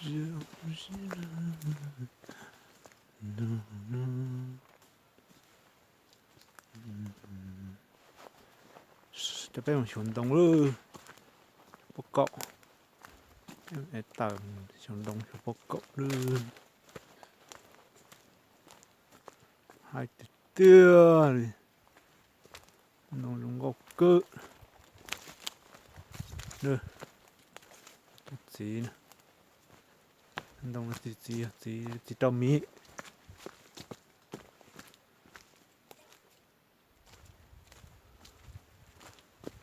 Cov peb mus xyuas ntoo lawm, pob kaum, es tawm xyuas ntoo xyuas pob kaum lawm. Hais tiag tiag li, ntoo zoo nkauj kawg. Txiv, ntoo txiv, txiv, txiv rau miv.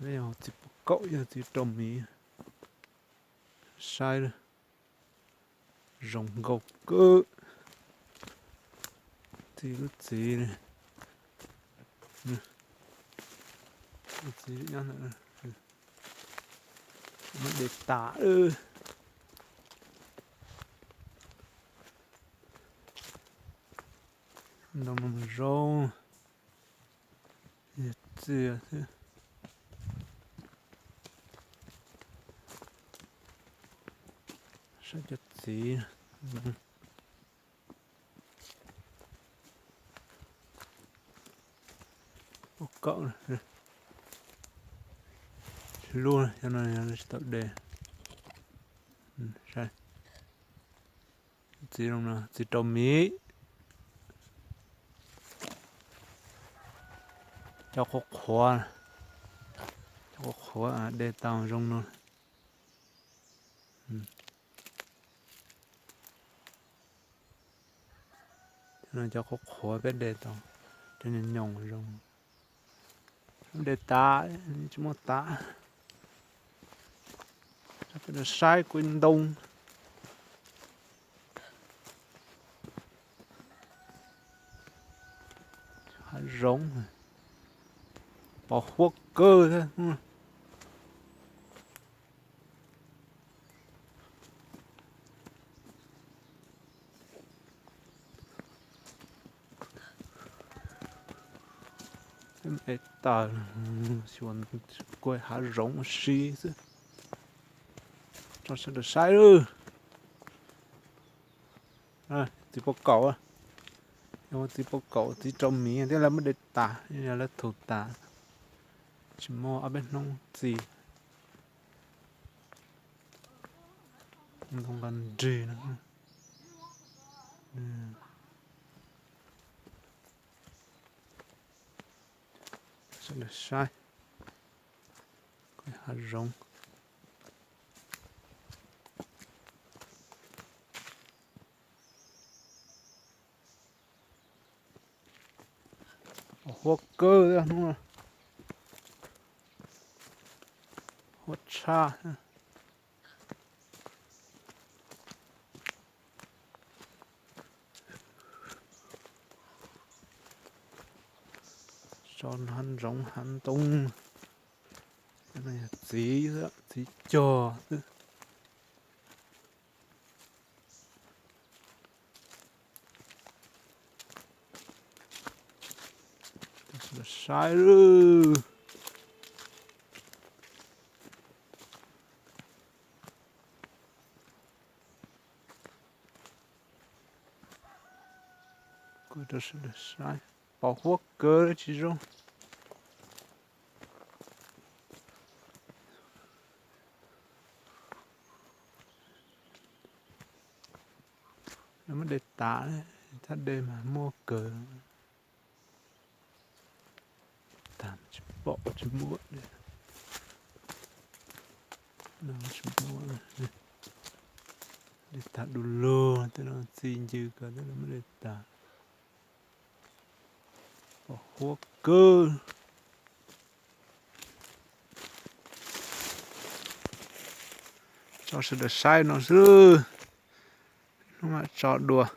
Txiv pob kaum yog txiv rau miv, saib zoo nkauj kawg. Txiv lub txiv, txiv nyob ntawm, muab de tas. Ntoo zoo, yog txias xwb. Saib cov txiv, pob kaum, lub cov no tsis tau de. Txiv zoo no txiv rau miv. Cov qhuav qhuav, cov qhuav qhuav de tau zoo no. Cov qhuav qhuav peb de tau, cov nyoos nyoos zoo. De tas, tsis muaj tas. Saib kuv ntoo, hav zoov, pos huab kawg thiab. Es tas, xyuas kuj hav zoov ua si xwb. Tso sawv daws saib lawm. Txiv pob kaum, yog txiv pob kaum txiv rau miv thiab lawv muab de tas, yog lawv thum tas, tsis muaj ob peb hnub txiv. Ntoo nqa nrig no. Sawv daws saib, hav zoov. Huab kawg thiab hnub no, huab tshaj. Tso hav zoov hav ntoo, yog txiv, txiv cog xwb. Saib lawm. Kuv rau sawv daws saib, pos huab kawg tsis zoo. Lawv muab de tas, thaj de mas muaj kawg. Tas tsis pom tsis muaj, tsis muaj. De tas du lug, tej no txi ncw kawg, tej no muab de tas. Pos huab kawg. Tso sawv daws saib no xwb, hnub mam tso dua.